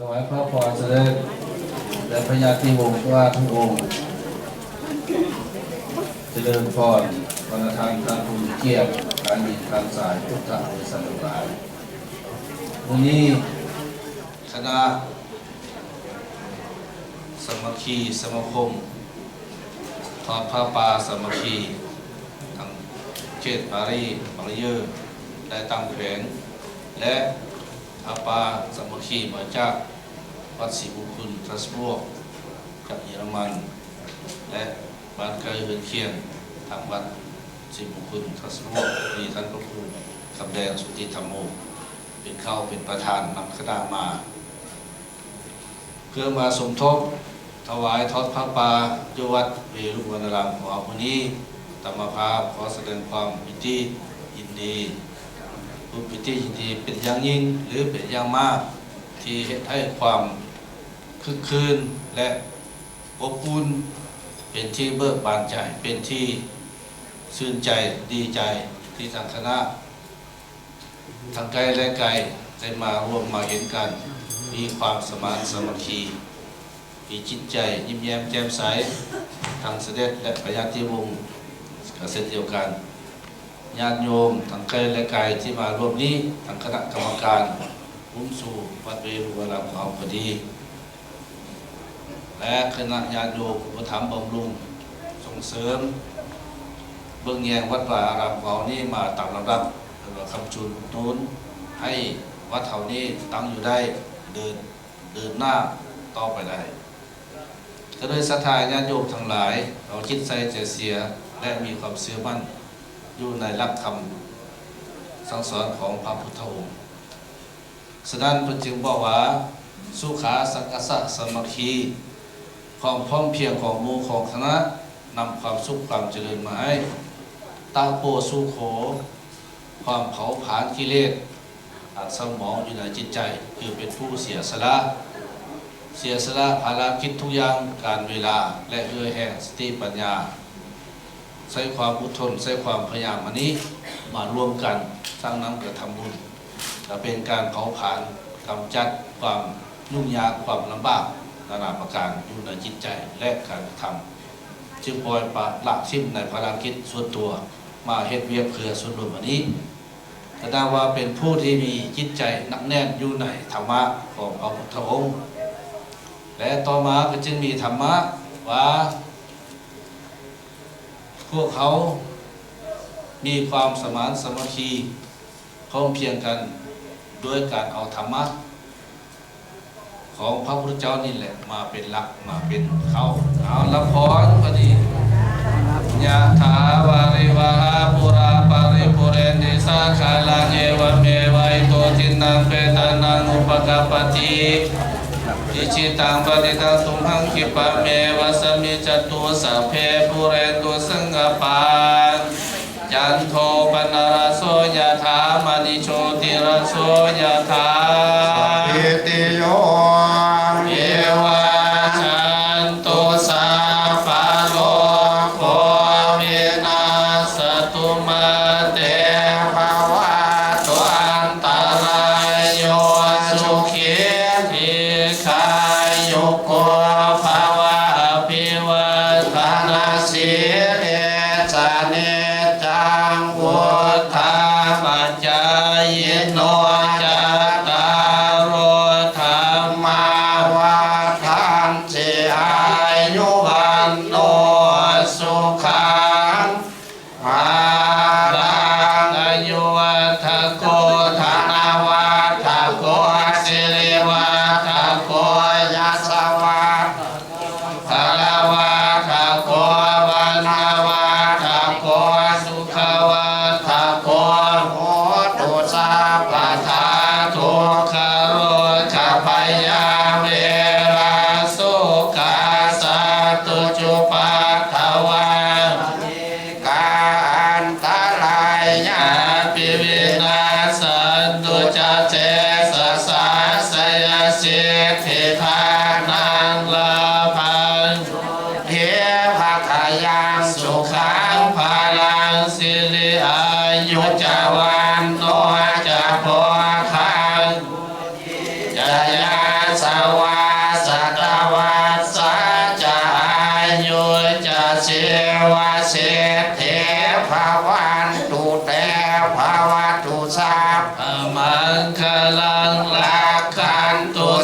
ຖວາຍພະພອນສະເດັດ ແລະ ພະຍາຕິວົງຊາທຸວົງ. ຈະເລີນພອນ ບັນດາທ່ານ ທ່ານຜູ້ມີກຽດ, ທ່ານຍິງ, ທ່ານຊາຍ, ພຸດທະບໍລິສັດທັງຫຼາຍ. ມື້ນີ້ ຄະນະສາມັກຄີສະມາຄົມ ທອດຜ້າປ່າສາມັກຄີ ທັງເຂດປາຣີ, ບັງລະເຢີ ແລະ ຕ່າງແຂວງ ແລະ ຜ້າປ່າສາມັກຄີມາຈາກວັດສີມຸງຄຸນ Strasbourg ຈາກເຢຍລະມັນ ແລະ ບ້ານໃກ້ເຮືອນຄຽງທາງວັດສີມຸງຄຸນ Strasbourg ມີທ່ານພະຄູ ຄຳແດງ ສຸຕິທຳໂມ ເປັນເຂົ້າເປັນປະທານນຳຄະນະມາ ເພື່ອມາສົມທົບຖວາຍທອດຜ້າປ່າຢູ່ວັດເວລຸວັນນາລາມຂອງເຮົາມື້ນີ້. ອາດຕະມາພາບຂໍສະແດງຄວາມປິຕິຍິນດີ, ຮູ້ປິຕິຍິນດີເປັນຢ່າງຍິ່ງ ຫຼື ເປັນຢ່າງມາກ ທີ່ເຮັດໃຫ້ຄວາມຄຶກຄື້ນ ແລະ ອົບອຸ່ນ, ເປັນທີ່ເບີກບານໃຈ, ເປັນທີ່ຊື່ນໃຈ, ດີໃຈ ທີ່ທາງຄະນະ ທັງໃກ້ ແລະ ໄກ ໄດ້ມາຮ່ວມມາເຫັນກັນ, ມີຄວາມສະມານສາມັກຄີ, ມີຈິດໃຈຍິ້ມແຍ້ມແຈ່ມໃສ. ທັງສະເດັດ ແລະ ພະຍາຕິວົງກໍເຊັ່ນດຽວກັນ. ຍາດໂຍມທັງໃກ້ ແລະ ໄກ ທີ່ມາຮ່ວມນີ້, ທັງຄະນະກຳມະການຄຸ້ມຊູວັດເວລຸວາລາມຂອງເຮົາກໍດີ ແລະ ຄະນະຍາດໂຍມອຸປະຖຳບຳລຸງສົ່ງເສີມເບິ່ງແຍງວັດວາອາຣາມຂອງເຮົານີ້ມາຕາມລຳດັບ ເພື່ອຄ້ຳຈູນອຸດໜູນໃຫ້ວັດເຮົານີ້ຕັ້ງຢູ່ໄດ້ ເດີນ ເດີນໜ້າຕໍ່ໄປໄດ້. ກໍໂດຍສັດທາຍາດໂຍມທັງຫຼາຍ ເອົາຈິດໃສ່ໃຈເສຍ ແລະ ມີຄວາມເຊື່ອໝັ້ນຢູ່ໃນຫຼັກຄຳສັ່ງສອນຂອງພະພຸດທະອົງ. ສະນັ້ນເພິ່ນຈຶ່ງບອກວ່າ ສຸຂາສັງຄະສະສາມັກຄີ ຄວາມພ້ອມພຽງຂອງໝູ່ຂອງຄະນະ ນຳຄວາມສຸກຄວາມຈະເລີນມາໃຫ້. ຕະໂປສຸໂຂ ຄວາມເຜົາຜານກິເລດອັນເສົ້າໝອງຢູ່ໃນຈິດໃຈ ຄືເປັນຜູ້ເສຍສະຫຼະ ເສຍສະຫຼະພາລະກິດທຸກຢ່າງ, ການເວລາ ແລະ ເຫື່ອແຮງ, ສະຕິປັນຍາ, ໃຊ້ຄວາມອົດທົນ, ໃຊ້ຄວາມພະຍາຍາມອັນນີ້ມາລວມກັນ ສ້າງນຳກະທຳບຸນ ກະເປັນການເຜົາຜານ, ກຳຈັດຄວາມຫຍຸ້ງຍາກ, ຄວາມລຳບາກນານາປະການຢູ່ໃນຈິດໃຈ ແລະ ການກະທຳ ຈຶ່ງປ່ອຍປະລະຖິ້ມໃນພາລະກິດສ່ວນຕົວ ມາເຮັດວຽກເພື່ອສ່ວນລວມອັນນີ້. ກະນັບວ່າເປັນຜູ້ທີ່ມີຈິດໃຈໜັກແໜ້ນຢູ່ໃນທຳມະຂອງພະພຸດທະອົງ ແລະ ຕໍ່ມາກໍຈຶ່ງມີທຳມະວ່າ ພວກເຮົາມີຄວາມສະມານສາມັກຄີ ພ້ອມພຽງກັນ ດ້ວຍການເອົາທຳມະ ຂອງພະພຸດທະເຈົ້ານີ້ແຫຼະ ມາເປັນຫຼັກ ມາເປັນເຄົ້າ. ເອົາ ລຳພອນ ບັດນີ້. ຍະຖາ ວາລິວະຫາ ປູຣາ ປະລິປູເຣນຕິ ສາຄາລັງ ເອວະເມວະ ອິໂຕ ທິນນັງ ເປຕານັງ ອຸປະກັບປະຕິ ອິຊິຕັງ ປະຕິຕັງ ຕຸມຫັງ ຂິບປະເມວະ ສະມິດຈະຕຸ ສັບເພ ປູເຣນຕຸ ສັງກະປາ ຈັນໂທ ປະນະລະໂສ ຍະຖາ ມະນີ ໂຊຕິລະໂສ ຍະຖາ ສະບ໌ພີຕິໂຍ ວິວັດຊັນຕຸ ສັບພະໂລໂຄ ວິນັດສະຕຸ ມາເຕ ພະວັດຕຸ ອັນຕະລາໂຍ ສຸຂີ ດີຄາຍຸໂກ ພະວະ ອະພິວາທະນະສີລິສະ ນິດຈັງ ວຸດທາປະຈາຍິໂນ ຈັດຕາໂຣ ທຳ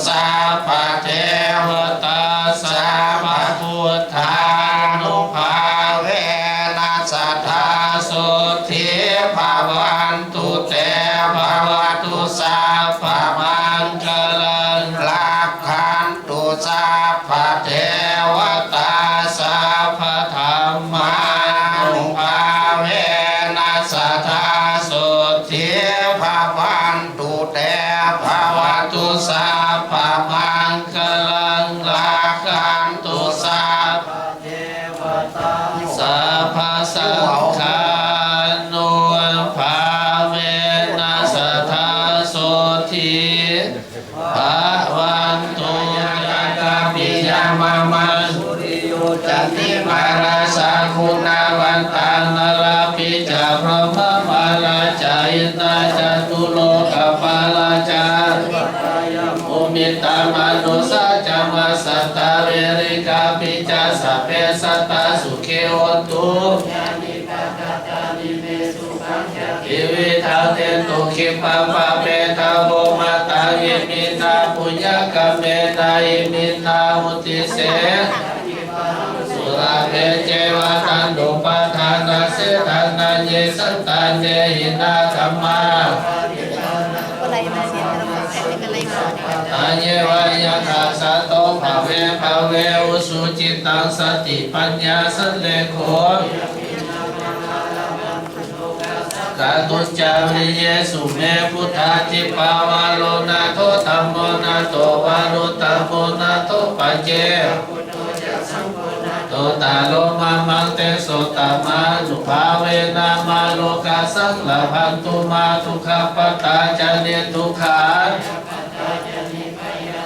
ສັບພະເທວະຕາ ສັບພະພຸດທານຸພາເວນະ ສັດທາໂສດຖີພະວັນຕຸເຕ ພະວະຕຸສັບພະມັງຄະລັງ ລັກຂັນ ຕຸສັບພະເທວະຕາ ສັບພະທຳມານຸພາເວນະ ສັດທາໂສດຖີພະວັນຕຸເຕ ພະວະຕຸສັບພະມັງຄະລັງ ລັກຂັນຕຸສັບພະເທວະຕາ ສັບພະສັງຄານຸພາເວນະ ສັດທາໂສດຖີ ພະວັນຕຸ ຍະກະປິຍະມະມັງ ສຸລິໂຍຈັນທິມາ ລາຊາກຸນາວັນຕາ ນາລາປິຈະ ພຣະມະມາລາຈາ ອິນທາຈະຕຸໂລກະປາລາຈາ ພູມິຕາມະນຸສາຈະມາ ສັດຕາເວຣິກາປິຈະ ສັບເພສັດຕາ ສຸຂີໂຫນຕຸ ທີວິທັງເທນຕຸ ຄີບປະປະເປທະໂວ ມະຕັງ ອິມິນນາ ປຸນຍະກຳເມນາ ອິມິນນາ ອຸທິເສ ສຸລາເພ ເຈວະ ທັນຕຸປະທານາເສທານາ ເຍສັນຕາເນຫິນາ ທຳມາ ອາເຍວະ ຍັງຄະ ສັນໂຕ ພະເວ ພະເວ ອຸສຸຈິຕັງ ສະຕິປັນຍາ ສັນເລໂກ ກະຕຸນຈາ ວະລິເຍສຸເມ ພຸດທາທິປາວາໂລ ນາໂທ ທຳໂມ ນາໂຕ ວາລຸດຕະໂມ ນາໂທ ປັດເຈ ໂຕ ຕາໂລ ມະມັງ ເຕໂສ ຕະມານຸພາເວນະ ມາໂລກາສັງ ລະພັນຕຸ ມາ ທຸກຂະປະຕາ ຈະນິ ທຸກຂາ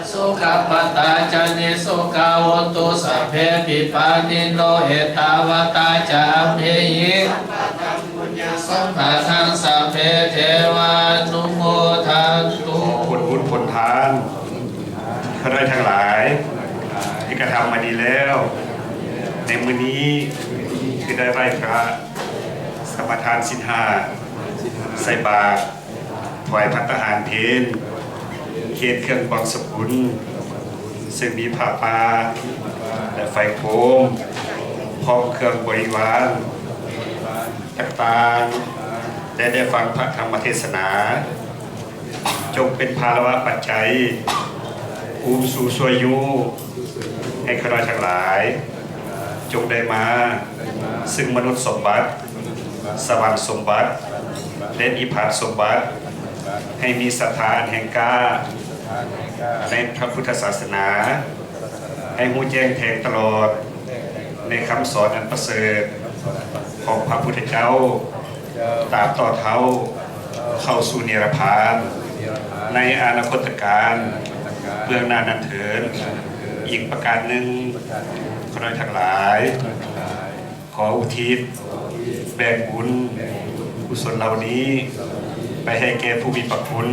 ໂສກະປະຕາ ຈະນິ ໂສກາ ໂຫນຕຸ ສັບເພ ປິປານິໂນ ເອຕາວັດຕາ ຈະ ອັມເພຫິ ສັມປະທັງ ສັບເພ ເທວານຸໂມທັນຕຸ ຜົນບຸນຜົນທານ ຂ້ານ້ອຍທັງຫຼາຍ ທີ່ກະທຳມາດີແລ້ວ ໃນມື້ນີ້ ຄືໄດ້ໄຫວ້ພະ ສະມາທານສິນຫ້າ ໃສ່ບາດ ຖວາຍພັດຕາຫານເພນ ເຂດເຄື່ອງບັງສະກຸນ ເຊິ່ງມີຜ້າປ່າ ແລະ ໄຟໂຄມ ພ້ອມເຄື່ອງບໍລິວານຕ່າງໆ ແລະ ໄດ້ຟັງພະທຳມະເທດສະໜາ ຈົ່ງເປັນພາລະວະປັດໄຈ ອຸມຊູຊ່ວຍຍູ້ ໃຫ້ຂ້ານ້ອຍທັງຫຼາຍ ຈົ່ງໄດ້ມາ ຊຶ່ງມະນຸດສົມບັດ ສະຫວັນສົມບັດ ແລະ ນິບພານສົມບັດ ໃຫ້ມີສັດທາອັນແຮງກ້າ ໃນພະພຸດທະສາສະໜາ ໃຫ້ຮູ້ແຈ້ງແທງຕະຫຼອດ ໃນຄຳສອນອັນປະເສີດ ຂອງພະພຸດທະເຈົ້າ ຕາບຕໍ່ເທົ້າ ເຂົ້າສູ່ນິລະພານ ໃນອະນາຄົດຕະການ ເບື້ອງໜ້ານັ້ນເທີນ. ອີກປະການໜຶ່ງ ຂ້ານ້ອຍທັງຫຼາຍ ຂໍອຸທິດແບ່ງບຸນກຸສົນເຫຼົ່ານີ້ ໄປໃຫ້ແກ່ຜູ້ມີພະຄຸນ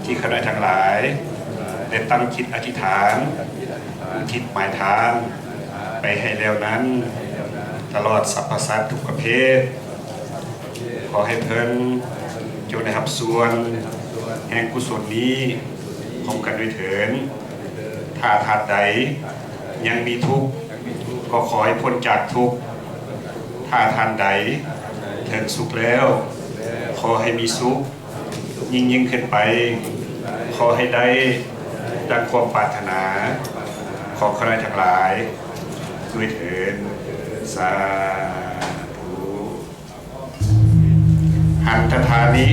ທີ່ຂ້ານ້ອຍທັງຫຼາຍ ໄດ້ຕັ້ງຈິດອະທິຖານ ອຸທິດໝາຍທານ ໄປໃຫ້ແລ້ວນັ້ນ ຕະຫຼອດສັບພະສັດທຸກປະເພດ. ຂໍໃຫ້ເພິ່ນຈົ່ງໄດ້ຮັບສ່ວນແຫ່ງກຸສົນນີ້ພ້ອມກັນດ້ວຍເທີ້ນ. ຖ້າທ່ານໃດຍັງມີທຸກ ກໍຂໍໃຫ້ພົ້ນຈາກທຸກ. ຖ້າທ່ານໃດເຖິງສຸກແລ້ວ ຂໍໃຫ້ມີສຸກ ຍິ່ງໆຂຶ້ນໄປ. ຂໍໃຫ້ໄດ້ດັ່ງຄວາມປາດຖະໜາຂອງຂ້ານ້ອຍທັງຫຼາຍດ້ວຍເທີ້ນ. ສາທຸ. ຫັນຕະທານິ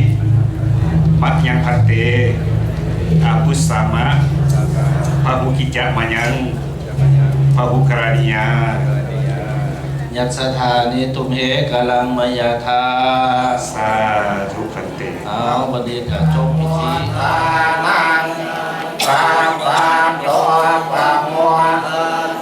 ມະຍັງພັນເຕ ອະປຸດສາມະ ພະຫຸກິດຈະມະຍັງ ພະຫຸກະລະນິຍາ. ຍັດສະທານິ ຕຸມເຫກະລັງມະຍາທາ. ສາທຸພັນເຕ. ເອົາ ບັດນີ້ກະຈົບພິທີ. ທານັງ ສາບາໂຕ ປະໂມ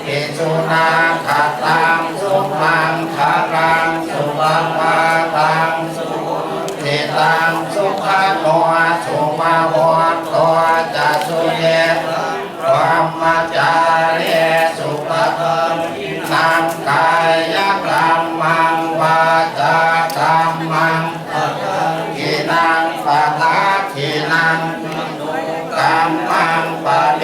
ຕິ ສຸນາຄະຕັງ ສຸມັງຄະລັງ ສຸພະມາຕັງ ສຸຫຸຕິຕັງ ສຸຂະໂນ ສຸພະໂຫໂຕ ຈະ ສຸເຍ ບັມມະຈາຣີ ສຸປະທັງ ກິນນັງ ກາຍະກັມມັງ ວາຈາກັມມັງ ປະທັງ ກິນນັງ ປະທັງ ກິນນັງ ກຳ ອັງປະເນ